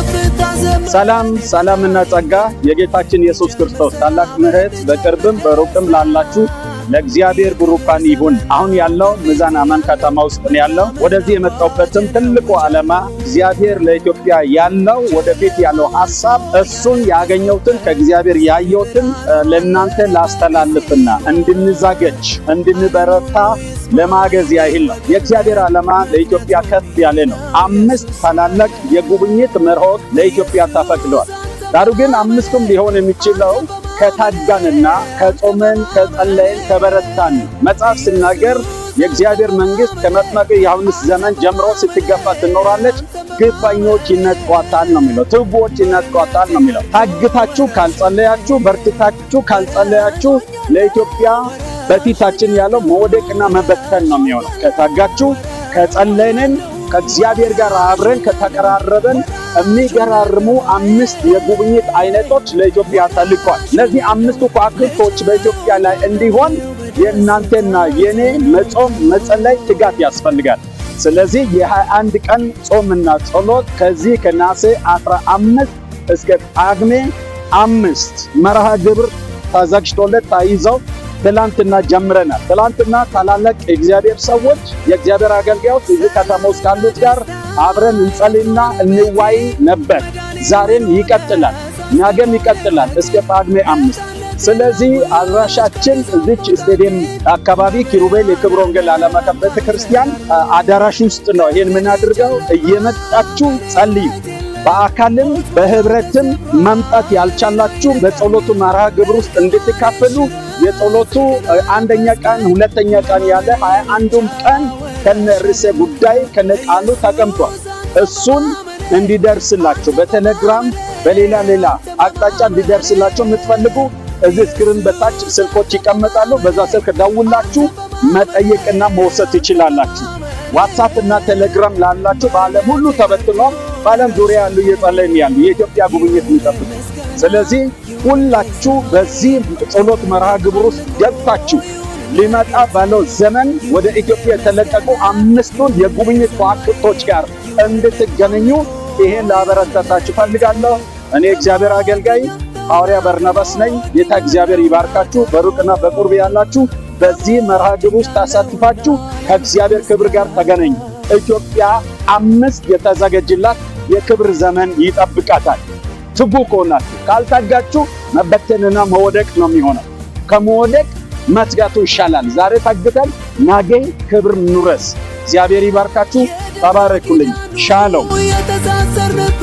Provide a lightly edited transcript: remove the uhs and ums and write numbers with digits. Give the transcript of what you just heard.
የከፍታ ዘመን። ሰላም ሰላምና ጸጋ፣ የጌታችን ኢየሱስ ክርስቶስ ታላቅ ምሕረት በቅርብም በሩቅም ላላችሁ ለእግዚአብሔር ብሩካን ይሁን። አሁን ያለው ሚዛን አማን ከተማ ውስጥ ነው ያለው። ወደዚህ የመጣሁበትም ትልቁ ዓላማ እግዚአብሔር ለኢትዮጵያ ያለው ወደፊት ያለው ሐሳብ፣ እሱን ያገኘሁትን፣ ከእግዚአብሔር ያየሁትን ለእናንተ ላስተላልፍና እንድንዘጋጅ፣ እንድንበረታ ለማገዝ ያህል ነው። የእግዚአብሔር ዓላማ ለኢትዮጵያ ከፍ ያለ ነው። አምስት ታላላቅ የጉብኝት መርሆች ለኢትዮጵያ ተፈቅደዋል። ዳሩ ግን አምስቱም ሊሆን የሚችለው ከታጋንና ከጾመን፣ ከጸለይን፣ ከበረታን። መጽሐፍ ሲናገር የእግዚአብሔር መንግሥት ከመጥምቁ ዮሐንስ ዘመን ጀምሮ ስትገፋ ትኖራለች፣ ግፈኞች ይነጥቋታል ነው የሚለው። ትጉዎች ይነጥቋታል ነው የሚለው። ታግታችሁ ካልጸለያችሁ፣ በርትታችሁ ካልጸለያችሁ ለኢትዮጵያ በፊታችን ያለው መውደቅና መበተን ነው የሚሆነው። ከታጋችሁ፣ ከጸለይንን፣ ከእግዚአብሔር ጋር አብረን ከተቀራረብን የሚገራርሙ አምስት የጉብኝት አይነቶች ለኢትዮጵያ ተልኳል። እነዚህ አምስቱ ከዋክብቶች በኢትዮጵያ ላይ እንዲሆን የእናንተና የኔ መጾም፣ መጸለይ፣ ትጋት ያስፈልጋል። ስለዚህ የ21 ቀን ጾምና ጸሎት ከዚህ ከነሐሴ 15 እስከ ጳጉሜ 5 መርሃ ግብር ተዘጋጅቶለት ተይዘው ትላንትና ጀምረናል። ትላንትና ታላላቅ የእግዚአብሔር ሰዎች፣ የእግዚአብሔር አገልጋዮች እዚህ ከተማ ውስጥ ካሉት ጋር አብረን እንጸልይና እንዋይ ነበር። ዛሬም ይቀጥላል፣ ነገም ይቀጥላል እስከ ጳጉሜ 5። ስለዚህ አድራሻችን እዚች ስቴዲየም አካባቢ ኪሩቤል የክብር ወንጌል ዓለም አቀፍ ቤተክርስቲያን አዳራሽ ውስጥ ነው። ይሄን የምናደርገው፣ እየመጣችሁ ጸልዩ። በአካልም በህብረትም መምጣት ያልቻላችሁ በጸሎቱ መርሃ ግብር ውስጥ እንድትካፈሉ የጸሎቱ አንደኛ ቀን፣ ሁለተኛ ቀን ያለ 21ዱም ቀን ከነ ርዕሰ ጉዳይ ከነ ቃሉ ተቀምጧል። እሱን እንዲደርስላችሁ በቴሌግራም፣ በሌላ ሌላ አቅጣጫ እንዲደርስላችሁ የምትፈልጉ እዚህ screen በታች ስልኮች ይቀመጣሉ። በዛ ስልክ ደውላችሁ መጠየቅና መውሰድ ትችላላችሁ። ዋትሳፕ እና ቴሌግራም ላላችሁ በዓለም ሁሉ ተበትኖ በዓለም ዙሪያ ያሉ እየጸለይን ያሉ የኢትዮጵያ ጉብኝት የሚጠብቁ፣ ስለዚህ ሁላችሁ በዚህ ጸሎት መርሃ ግብር ውስጥ ገብታችሁ ሊመጣ ባለው ዘመን ወደ ኢትዮጵያ የተለቀቁ አምስቱን የጉብኝት ከዋክብቶች ጋር እንድትገናኙ ይሄን ላበረታታችሁ ፈልጋለሁ። እኔ እግዚአብሔር አገልጋይ ሐዋርያ በርናባስ ነኝ። ጌታ እግዚአብሔር ይባርካችሁ። በሩቅና በቅርብ ያላችሁ በዚህ መርሃ ግብር ውስጥ ተሳትፋችሁ ከእግዚአብሔር ክብር ጋር ተገናኙ። ኢትዮጵያ አምስት የተዘጋጀላት የክብር ዘመን ይጠብቃታል። ትጉ ከሆናችሁ፣ ካልታጋችሁ መበተንና መውደቅ ነው የሚሆነው። ከመውደቅ መትጋቱ ይሻላል። ዛሬ ታግተን ነገ ክብር እንውረስ። እግዚአብሔር ይባርካችሁ። ተባረኩልኝ። ሻሎም። የተሳሰርንበት።